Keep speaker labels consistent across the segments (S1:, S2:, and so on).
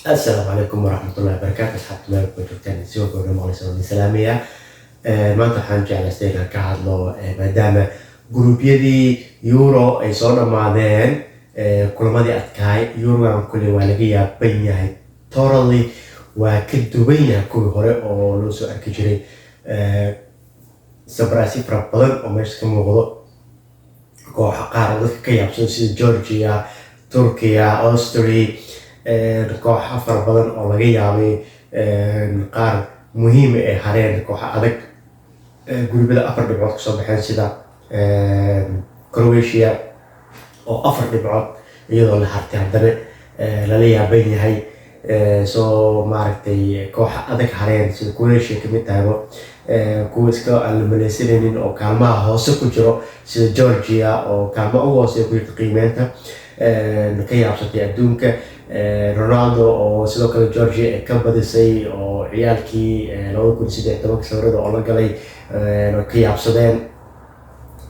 S1: Asalaamu calaykum waraxmatullahi wabarakaatu. Asxaabta, meel ku joogtaan, si walba uga maqlaysa, waan salaamaya. Maanta waxaan jeclaystay inaan ka hadlo, maadaama guruubyadii Euro ay soo dhammaadeen, kulamadii adkaay. Eurogan kulli waa laga yaaban yahay, totally waa ka duwan yahay kuwii hore oo loo soo arki jiray. Surprise fara badan oo meesha ka muuqdo, kooxa qaar oo dadka ka yaabsan sida Georgia, Turkiya, Austria, kooxa fara badan oo laga yaabay, qaar muhiima ay hareen, kooxa adag guruubyada 4 dhibcood kasoo baxeen sida Croatia oo 4 dhibcood iyadoo la hartay haddana lala yaaban yahay. Soo maaragtay, kooxa adag hareen sida Croatia kamid tahayba, kuwa iska aan la maleysanaynin oo kaalmaha hoose ku jiro sida Georgia oo kaalmaha ugu hooseeya ku jirta qiimeynta, ka yaabsatay adduunka. Ronaldo oo sidoo kale Georgia ay ka badisay oo ciyaalkii 2013-ka sawirada oo la galay ka yaabsadeen.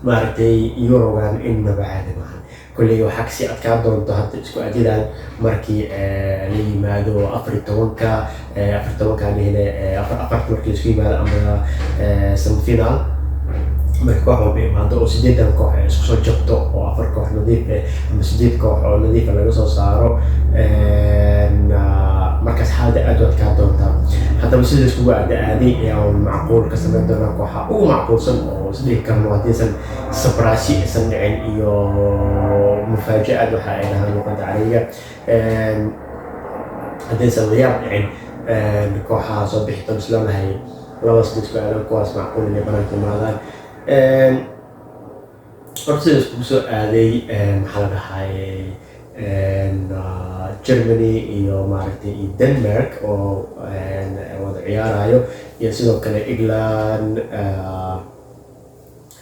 S1: Maaragtay, Eurogan innaba caadi maahan. Kolley waxaa kasii adkaa doonto hadda isku adidan markii la yimaado 14-ka, 14-ka dhihine, afar afarta markii laisku yimaado ama semifinal, marka koox walba imaado oo sideedan koox ay isku soo jabto oo afar koox nadiif eh ama sideed koox oo nadiifa laga soo saaro, markaas xaaladda aad u adkaa doontaa. Haddaba sida laiskugu aada aaday ayaan macquul ka sameyn doonaa kooxa ugu macquulsan oo isdhihi karno haddiisan surprise aysan dhicin iyo mufaaja-ad waxa ay dhahaan luqadda Carabiga, haddaysan layaab dhicin, kooxaha soo bixi doon islamahay laba sideed isku aadan, kuwaas macquul inay banaanka imaadaan. Horta sida iskugu soo aaday, maxaa la dhahay, Germany iyo maaragtay iyo Denmark oo wada ciyaarayo, iyo sidoo kale England.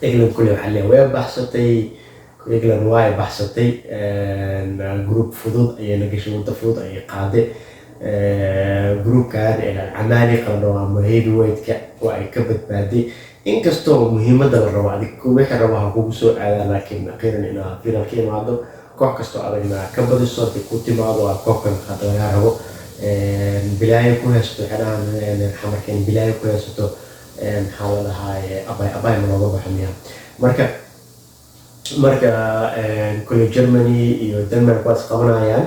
S1: England kulli waxaa leeyahay way baxsatay. England waa ay baxsatay, group fudud ayayna gashay, waddo fudud ayay qaaday. Groupkan camaali qaldho ama heavyweight-ka waa ay ka badbaaday, inkastoo muhiimadda la rabo adig wixii rabo ha kugu soo aadaan, laakiin akhiiran inaad final ka imaado, koox kastoo adagna ka badiso haddii ku timaado, waa koobkan hadda lagaa rabo. Bilaayo ku haysato, waxay dhahaan xamarkeen, bilaayo ku haysato, maxaa la dhahaye, abay abay ma looga baxo miya? Marka kule Germany iyo Denmark waa isqabanayaan.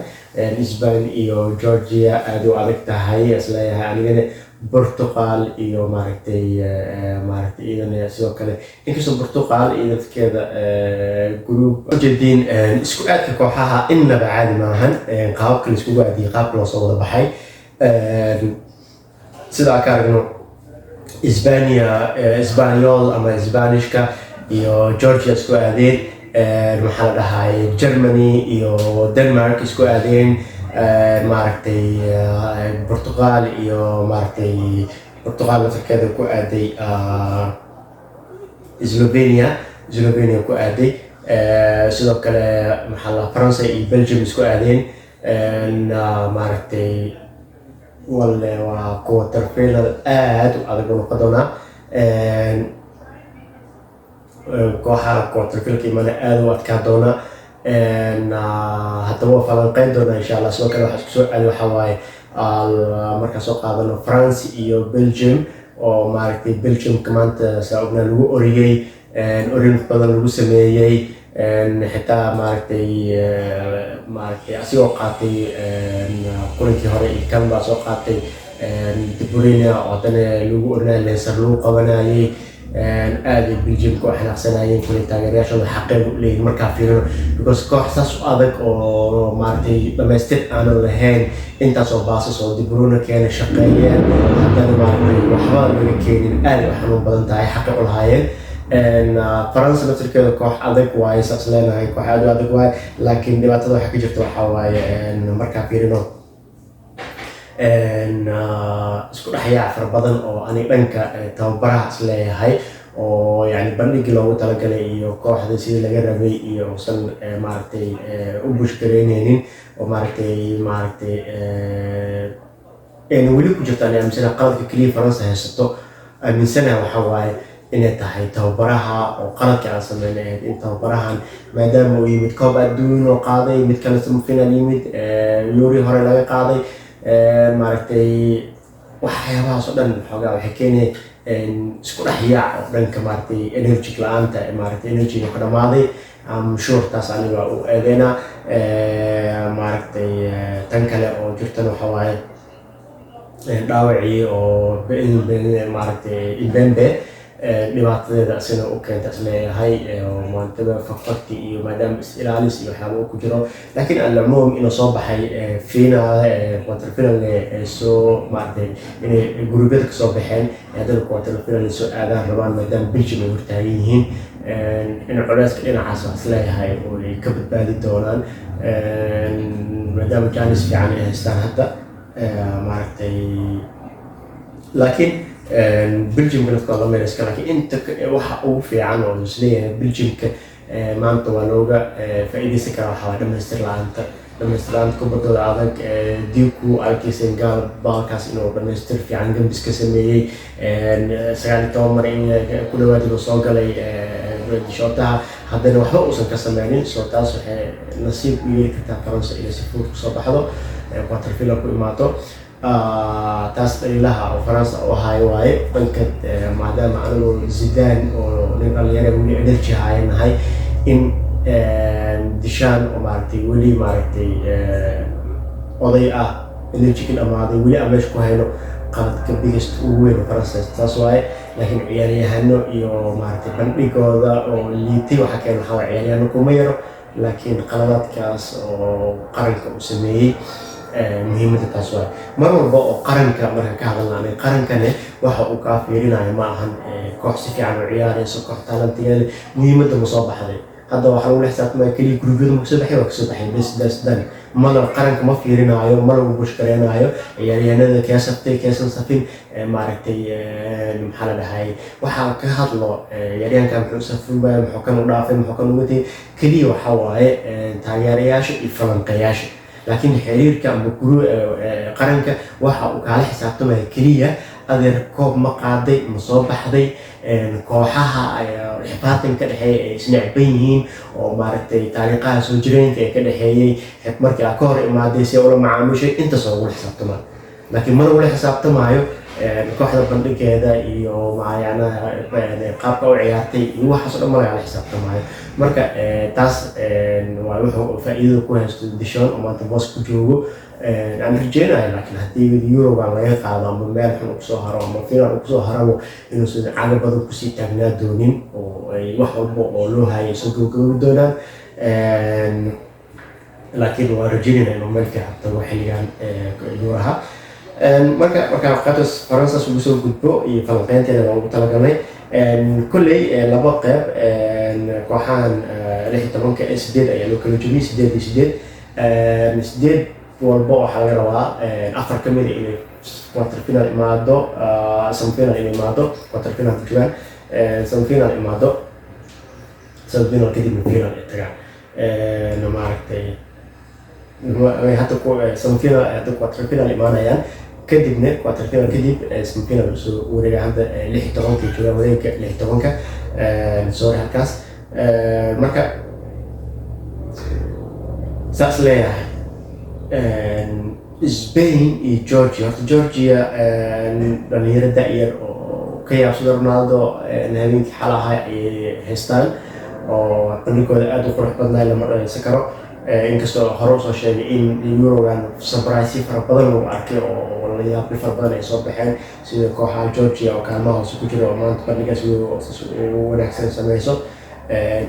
S1: Spain iyo Georgia aada u adag tahay isleeyahay anigana. Portugal iyo maaragtay iyadana sidoo kale, inkastoo Portugal iyo dadkeeda group ujeediin. Isku aadka kooxaha innaba caadi maahan, qaababka la iskugu aadiyay, qaabka loo soo wada baxay. Sidaa ka aragno, Isbania, Isbanyol ama Sbanishka iyo Georgia isku aadeen, maxaa la dhahay, Germany iyo Denmark isku aadeen, maaragtay, Portugal iyo maaragtay Portugal laftarkeeda ku aaday Slovenia ku aaday. Sidoo kale, maxaa la, France iyo Belgium isku aadeen. Maaragtay, walle waa quarter final aad u adag u noqon doonaa. Kooxaha quarter finalka imana aad u adkaa doona. Haddaba waa falanqeyn doonaa, insha Allah. Sidoo kale waxaa isku soo aaday, waxaa waaye, markaan soo qaadano France iyo Belgium oo maaragtay Belgiumka maanta saa ognaa lagu oriyey, orin badan lagu sameeyey, xitaa maaragtay asigoo qaatay kulankii hore iyo kan baa soo qaatay De Bruyne oo haddana lagu orinayay, leesar lagu qabanayay, aad ay Belgiumka u xanaaqsanayeen. Kulay taageerayaashooda xaqeeda u leeyihin markaa fiirino, because koox saas u adag oo maaragtay dhamaystir aanan lahayn, intaasoo baasas oo De Bruyne keena shaqeeyeen, haddana maaragtay waxba laga keenin, aad ay u xanuun badan tahay, xaqay u lahaayeen. France laftirkeeda koox adag waaye, saas leenahay, koox aad u adag waaye, laakiin dhibaatada waxa ka jirta waxaa waaye, markaa fiirino, isku dhexyaac fara badan oo ani dhanka tababaraha is leeyahay oo yani bandhigii loogu talagalay iyo kooxda sidii laga rabay iyo uusan maaragtay u bushgareyneynin oo maaragtay ayna weli ku jirto. Ani aaminsanaha qaladka keliya Faransa haysato, aaminsanaha waxaa waaye inay tahay tababaraha oo qaladka aan sameynay ahayd in tababarahan, maadaama uu yimid koob adduun oo qaaday, mid kale semifinal yimid, Euro hore laga qaaday. Maaragtay, waxyaabahaas oo dhan xoogaa waxay keenay isku dhex yaac oo dhanka, maaragtay, energy la-aanta, maaragtay, energy ka dhamaaday. I'm sure taas aniga u eedeynaa. Maaragtay, tan kale oo jirtana waxa waaye dhaawacii oo, maaragtay, Mbappe dhibaatadeeda isina u keenta isleeyahay maantada fagfagti iyo maadaama is ilaalis iyo waxyaaba uu ku jiro. Laakiin alcumuum inuu soo baxay final, quarter final soo, maaragtay, inay gurubyada kasoo baxeen, haddana quarter final soo aadaan rabaan, maadaama Belgium ay hortaagan yihiin, in culeyska dhinacaas waa isleeyahay oo ay ka badbaadi doonaan, maadaama chance fiican ay haystaan hadda, maaragtay. Laakiin Belgiumka naftooda lama iska, laakiin inta waxa ugu fiican oo isleeyahay Belgiumka maanta waa looga faa'iideysan karaa waxaa waa dhamaystir la-aanta, dhamaystir la-aanta kubaddooda adag. Diku arkaysen gaal baalkaas inuu dhamaystir fiican gambis ka sameeyey, 19 mar in ku dhawaad inuu soo galay dishootaha, haddana waxba uusan ka sameynin. So taas waxay nasiib u yeeli kartaa Faransa inay si fudud kusoo baxdo, quarter final ku imaato. Taas dhaliilaha oo Faransa u ahaay waaye dhanka, maadaama anigu Zidane oo nin dhalinyaro weli energy haya nahay, in Deschamps oo, maaragtay, weli, maaragtay, oday ah, energy ka dhamaaday, weli aan meesha ku hayno. Qaladka biggest ugu weyn Faransa taas waaye. Laakiin ciyaaryahano iyo, maaragtay, bandhigooda oo liitay waxaa keena waxaa waaye ciyaaryahano kuma yaro, laakiin qaladaadkaas oo qaranka uu sameeyey muhiimadda taas waaye. Mar walba oo qaranka marka ka hadalna, qarankane waxa uu kaa fiirinayo ma ahan koox si fiican u ciyaarayso, koox talentiga leh. Muhiimadda ma soo baxday? Hadda waxaa lagu xisaabtamaya keliya gurubyada ma kasoo baxay, waa kasoo baxay, bes, that's done. Mana qaranka ma fiirinaayo, ma lagu bushkareenaayo ciyaaryahanada kee saftay, keesan safin, maaragtay, maxaa la dhahay, waxaa ka hadlo ciyaaryahanka muxuu safin waaya, muxuu kan u dhaafay, muxuu kan uga tegay. Keliya waxaa waaye taageerayaasha iyo falanqeyaasha. Laakiin xiriirka ama guru qaranka waxa uu kaala xisaabtamaya keliya, adeer, koob ma qaaday, ma soo baxday, kooxaha xifaatan ka dhexeeya ay isnecban yihiin oo, maaragtay, taariikhaha soo jireenka ee ka dhexeeyey markii aa ka hor imaaday see ula macaamishay, intaas oo ugula xisaabtamaayo. Laakiin mana ula xisaabtamaayo kooxda bandhigeeda iyo macnaha qaabka u ciyaartay iyo waxaas oo dhan ma lagala xisaabtamaayo. Marka taas waa wuxuu faa'iidada ku haysto Deschamps oo maanta boos ku joogo aan rajeynayo. Laakiin haddii Eurogan laga qaado ama meel xun uu kusoo haro ama final uu kusoo harabo, inuusan caga badan kusii taagnaa doonin oo ay wax walba oo loo hayay soo gabagabi doonaan. Laakiin waa rajeynayna inuu meel fiican tago xilligan Euroha. Marka qaybtaas Faransaas ugu soo gudbo iyo falanqeynteeda waan ugu talagalnay kolley laba qeyb. Kooxahan 16-ka ee sideed ayaa loo kala jebiyey, sideed iyo sideed. Sideed walba waxaa laga rabaa afar ka mid a inay quarter final imaado, semifinal inay imaado, quarter final ku jiraan, semifinal imaado, semifinal kadibna final ay tagaan. Maaragtay, hadda ku semifinal, hadda quarter final imaanayaan, kadibna quarter final kadib semifinal soo wareega. Hadda 16-ka joogaan, wareega 16-ka, sorry, halkaas. Marka saas leeyahay Spain iyo Georgia. Horta Georgia dhalinyaro da-yar oo ka yaabsada Ronaldo habeenkii xalaha ayay haystaan oo bandhigooda aada u qurux badnaay, lama dhaleysan karo. Inkastoo hore usoo sheegay in Eurogan surprise fara badan lagu arkay oo la yaabli fara badan ay soo baxeen, sida kooxaha Georgia oo kaalmaha hoose ku jira oo maanta bandhigaas ugu wanaagsan sameyso,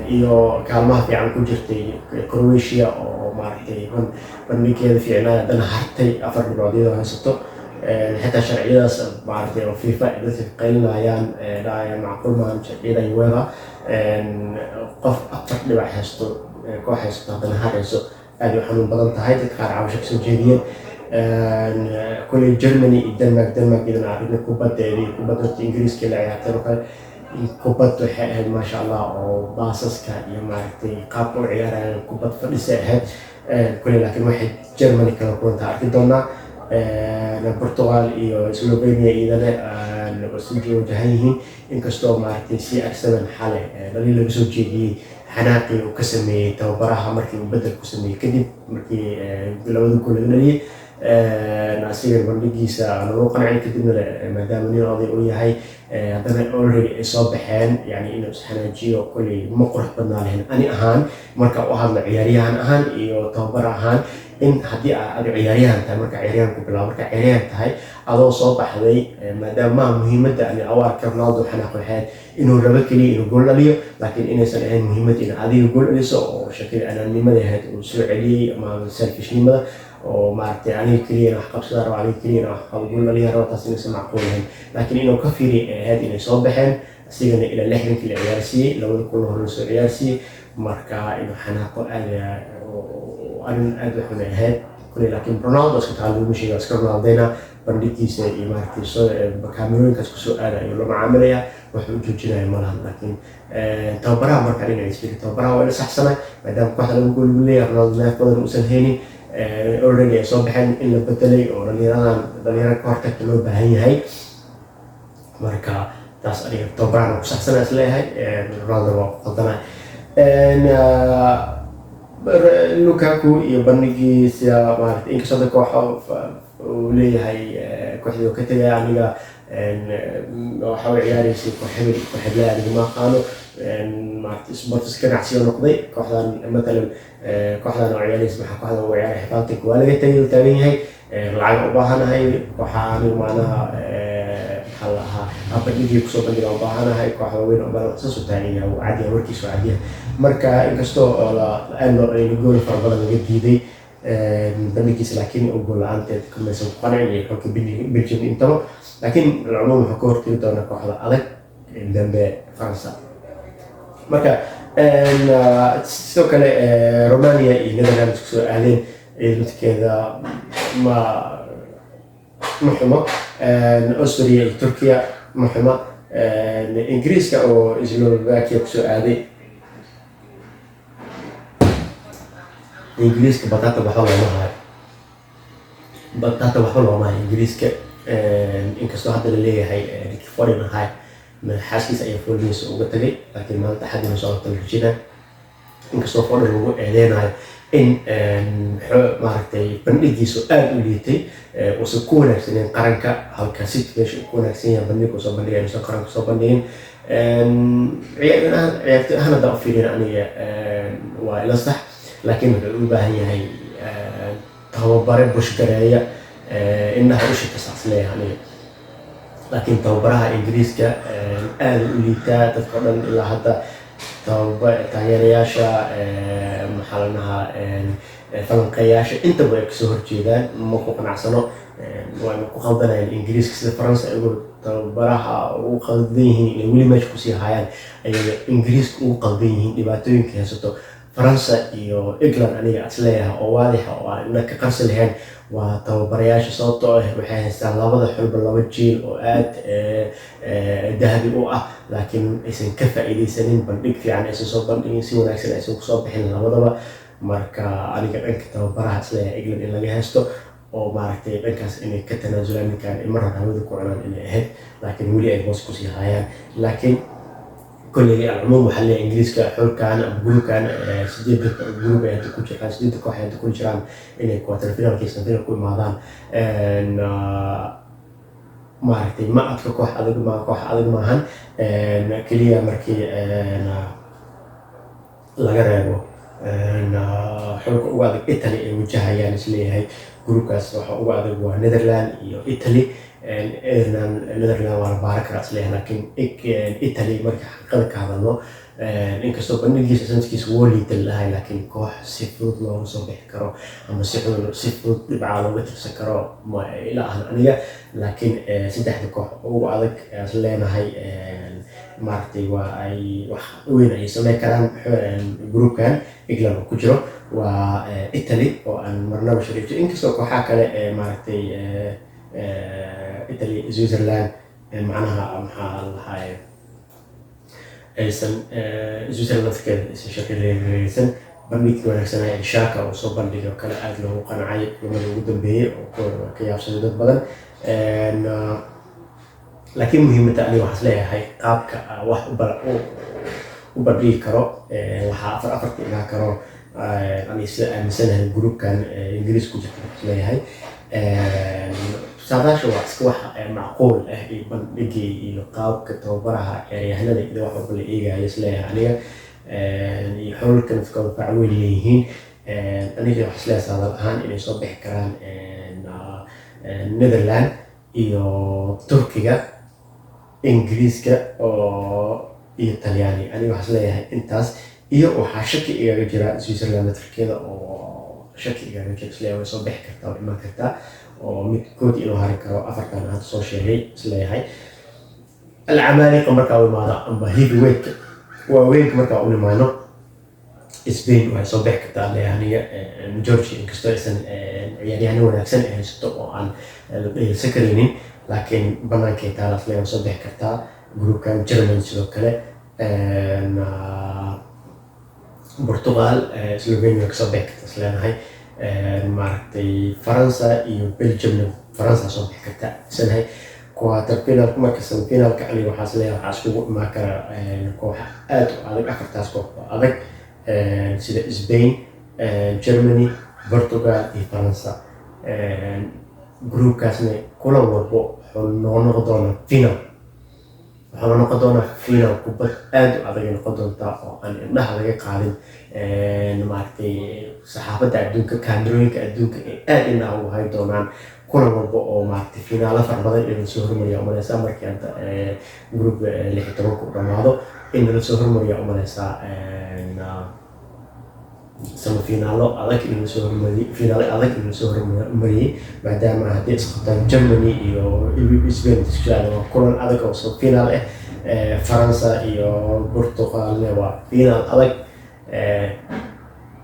S1: iyo kaalmaha fiican ku jirtay Croatia oo, maaragtay, bandhigeeda fiicnaa, haddana hartay afar dhibcood iyadoo haysato. Xitaa sharciyadaas, maaragtay, oo FIFA ay dadka qaylinayaan, dhahayaan macquul maahan sharciyada UEFA, qof afar dhibac haysto, koox haysato, haddana harayso, aad u xanuun badan tahay. Dadka qaar cabasho kasoo jeediyeen. Koley Germany iyo Denmark, Denmark iyadana arrinta kubaddeedii, kubadda horta Ingiriiska la ciyaarteen oo kale, kubad waxay ahayd maasha Allah, oo baasaska iyo, maaragtay, qaabka u ciyaarayaan kubad fadhisa ahayd koley. Laakiin waxay Germany kala kulantaa arki doonaa. Portugal iyo Slovenia iyadana si wajahan yihiin, inkastoo, maaragtay, CR7 xale dhaliil laga soo jeediyey xanaaqii uu ka sameeyey tababaraha markii uu bedel ku sameeyey kadib markii labada gool laga dhaliyey. Asiga bandhigiisa lagu qancin. Kadibna maadaama nin oday uu yahay, haddana already ay soo baxeen, yani inuu isxanaajiyo kolley ma qurux badnaa lahayn. Ani ahaan marka u hadlo, ciyaaryahan ahaan iyo tababar ahaan, in haddii aad ciyaaryahan tahay, marka ciyaaryahan ku bilaabo, marka ciyaaryahan tahay adoo soo baxday, maadaama maa muhiimadda ani awaarka Ronaldo xanaaq waxayd inuu rabo keliya inuu gool dhaliyo, laakiin inaysan ahayn muhiimadda in adiga gool dhaliso, oo shakida anaannimada ahayd uu soo celiyey ama selfishnimada oo maaragtay aniga keliya wax qabsada rabo, aniga keliya wax qabo, gool dhaliya rabo, taas inaysan macquul ahayn. Laakiin inuu ka fiiriy ay ahayd inay soo baxeen, asigana ilaa 60-kii la ciyaarsiiyey, labada kulan hore lasoo ciyaarsiiyey. Marka inuu xanaaqo aad arrin aad u xun ay ahayd kuley. Laakiin Ronaldo iska taa laguma sheega, iska Ronaldena bandhigiisa iyo maaragtay soo kaamirooyinkaas kusoo aada ayuu la macaamilaya, wuxuu u joojinaya malahan. Laakiin tababaraha markaa dhinaciis fiiri, tababaraha waa ila saxsanay, maadaama kooxda laba gool lagu leeyahay, Ronaldo neef badan uusan haynin, already ay soo baxeen, in la bedelay oo dhalinyaradan dhalinyaro ka hortagta loo baahan yahay. Marka taas aniga tababarahana ku saxsanaa is leeyahay, Ronaldo waa ku qaldanay. Lukaku iyo bandhigiisa maaragtay, inkastoo hadda kooxa uu leeyahay kooxdii uu ka tegaya, aniga waxa u ciyaareysay koox hebel, koox heblaha aniga ma aqaano, maaragtay sports ganacsiga noqday. Kooxdan matalan, kooxdan oo ciyaareysa, maxaa kooxdan uga ciyaaray? Xifaaltanka waa laga tagay uu taagan yahay, lacag u baahanahay kooxa aniga, macnaha maxaa la ahaa, bandhigii kusoo bandhiga u baahanahay, kooxda weyn u baahan, saas uu taagan yahay, wuu cadyahay, warkiisu cadyahay. Marka inkastoo aad loo dhaliyay, gool fara badan laga diiday bandhigiisa, laakiin uu gool la-aanteed kamaysan ku qancin iyo xulka Belgium intaba. Laakiin alcumuum wuxuu ka hortegi doonaa kooxda adag dambe, Faransa. Marka sidoo kale Romania iyo Netherlands kusoo aadeen, iyada laftirkeeda ma xumo. Austria iyo Turkiya ma xuma. Ingiriiska oo Slovakia kusoo aaday, Ingiriiska batata waxba looma hayo, batata waxba looma hayo Ingiriiska. Inkastoo hadda la leeyahay Nicky Foden ahay xaaskiisa ayaa foolniisa uga tagay, laakiin maalinta Axad inuu soo la rajinaa. Inkastoo Foden lagu eedeynayo in maaragtay bandhigiisu aada u liitay, uusan ku wanaagsaneyn qaranka, halka City meesha uu ku wanaagsan yahay bandhig uu soo bandhigay inuusan qaranka soo bandhigin. Ciyaartoy ahaan haddaan u fiirin aniga waa ila sax, laakiin wuxuu u baahan yahay tababare bushgareeya, indhaha u shita, saas leeyahay aniga. Laakiin tababaraha Ingiriiska aada u liitaa, dadka o dhan ilaa hadda taageerayaasha, maxaa la dhahaa, falanqeeyaasha intaba ay kasoo horjeedaan, ma ku qanacsano, waana ku qaldanayaan Ingiriiska. Sida Faransa ay ugu tababaraha ugu qaldan yihiin inay weli meesha kusii hayaan, ayay Ingiriiska ugu qaldan yihiin dhibaatooyinka haysato Faransa iyo England. Aniga is leeyahay oo waadixa oo aan ina ka qarsi lahayn waa tababarayaasha, sababtoo ah waxay haystaan labada xulba laba jiil oo aad dahabi u ah, laakiin aysan ka faa'iidaysanin, bandhig fiican aysan soo bandhigin, si wanaagsan aysan kusoo bixin labadaba. Marka aniga dhanka tababaraha isleeyahay England in laga haysto, oo maaragtay dhankaas inay ka tanaasulaan ninkan mar hore hawada ku cunaan inay ahayd, laakiin weli ay boos kusii hayaan. Laakiin kolley alcumuum waxaa leeyahay Ingiriiska xulkan ama gruubkan, sideedda gruub ay hadda ku jiraan, sideedda koox ay hadda ku jiraan, inay quarter finalka iyo semifinal ku imaadaan, maaragtay ma adka, koox adag ma koox adag maahan. Keliya markii laga reebo xulka ugu adag Italy ay wajahayaan, isleeyahay gruubkaas waxa ugu adag waa Netherland iyo Italy. Netherland waa la baaran karaa isleeyahay, laakiin Italy marka xaqiiqada ka hadalno, inkastoo bandhigiisa sanadkiisa woo liitan lahay, laakiin koox si fudud looga soo bixi karo ama si fudud dhibcaa looga tirsan karo ma ila ahan aniga. Laakiin saddexda koox ugu adag is leenahay, maaragtay waa ay wax weyn ay sameyn karaan gruubkan England oo ku jiro waa Italy, oo aan marnaba shariifto, inkastoo kooxaha kale ee maaragtay Italy, Switzerland, macnaha maxaa la lahaye, aysan Switzerland laftirkeeda aysan shaqeynaysan. Bandhigkii wanaagsanaa ee Xhaka oo soo bandhigay oo kale aada loogu qancay kulamada ugu dambeeyey oo ka yaabsaday dad badan. Laakiin muhiimadda aniga waxaan isleeyahay qaabka wax u bandhigi karo, waxaa afar afarta imaan karo, aniga sida aaminsanahay gruubkan Ingiriis ku jirta isleeyahay. Saadaasha waa iska wax macquul ah iyo bandhigii iyo qaabka tababaraha, ciyaaryahanada iyo wax walba la eegayo, isleeyahay aniga, iyo xulalka nafkooda fac weyn leeyihiin. Aniga waxaa isleeyahay saadaal ahaan inay soo bixi karaan Netherland iyo Turkiga, Ingiriiska oo iyo Talyaani. Aniga waxaa isleeyahay intaas, iyo waxaa shaki igaga jira Switzerland laftirkeeda oo shaki igaga jira, isleeyahay way soo bixi kartaa oo iman kartaa, oo midkood inuu hari karo afartan hadda soo sheegay isleeyahay. Alcamaaliqa markaa u imaado amba heavyweight waaweynka markaa u imaano, Spain waxay soo bixi kartaa leeyahay aniga. Georgia, inkastoo aysan ciyaaryahano wanaagsan ay haysato oo aan la dhayalsan karaynin, laakiin banaankay taalaas leeyahay, soo bixi kartaa groupkan. Germany sidoo kale, Portugal, Slovenia kasoo bixi karta isleenahay. Maaragtay, Faransa iyo Belgiumna Faransa soo bixi karta islenahay. Quarter finalka marka, semifinalka, aniga waxaa isleeyahay waxaa iskugu imaan kara kooxa aad u adag, afartaas koox oo adag, sida Spain, Germany, Portugal iyo Faransa. Groupkaasna kulan walbo wuxuu noo noqon doonaa final, waxaana noqon doonaa final kubad aad u adag ay noqon doontaa oo aan indhaha laga qaadin. Maaragtay, saxaafadda adduunka, kaamirooyinka adduunka ay aad indhaha ugu hay doonaan kulan walba oo maaragtay finaalo fara badan in lasoo hormariya umaleysaa. Markii hadda group 16-ka u dhamaado, in lasoo hormariya umaleysaa semifinalo adag, in lasoo hormariyey finaalo adag in lasoo hormariyey, maadaama haddii isqabtaan Germany iyo Spain isku aadaan waa kulan adag oo soo finaal ah. Faransa iyo Portugalna waa finaal adag,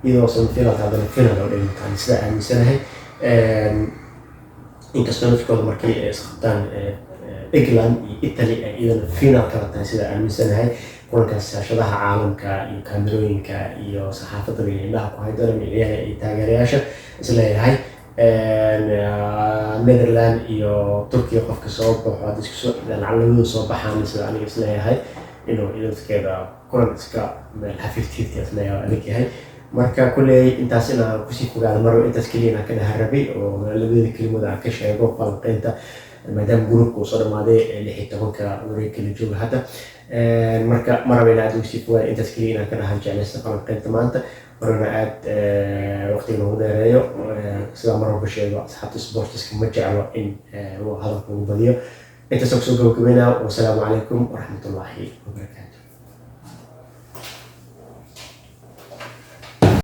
S1: iyadoo semifinalka haddana final oo dhigantaan sidaa aaminsanahay. Inkastoo nafkooda markii ay isqabtaan England iyo Italy ay iyadana final kala tahay sidaa aaminsanahay, kulankaas shaashadaha caalamka iyo kaamirooyinka iyo saxaafadda bay indhaha ku hay doonaan ciyaaraha iyo taageerayaasha, isleeyahay. Netherland iyo Turkiya qofka soo baxo hadda isku soo lacag soo baxaan, sida aniga isleeyahay, inuu idadkeeda kulan iska meel 50-50 isleeyahay adag yahay. Marka kulley intaas inaan kusii fogaado marba, intaas keliya inaan ka dhaharabay oo labadeeda kelimada aan ka sheego falanqeynta, maadaama groupka uu soo dhamaaday 16-ka wareeg kala jooga hadda. Marka ma raba in aad ugu sii fogaado, intaas keliya inaan ka dhahan jeclaysta falanqeynta maanta. Marana aad waqtiga noogu dheereeyo. Sidaa mar walba sheego, asxaabta sportiska ma jeclo in hadalka lagu badiyo. Intaasaan kusoo gabagabeynaa. Wasalaamu calaykum waraxmatullaahi wabarakaatu.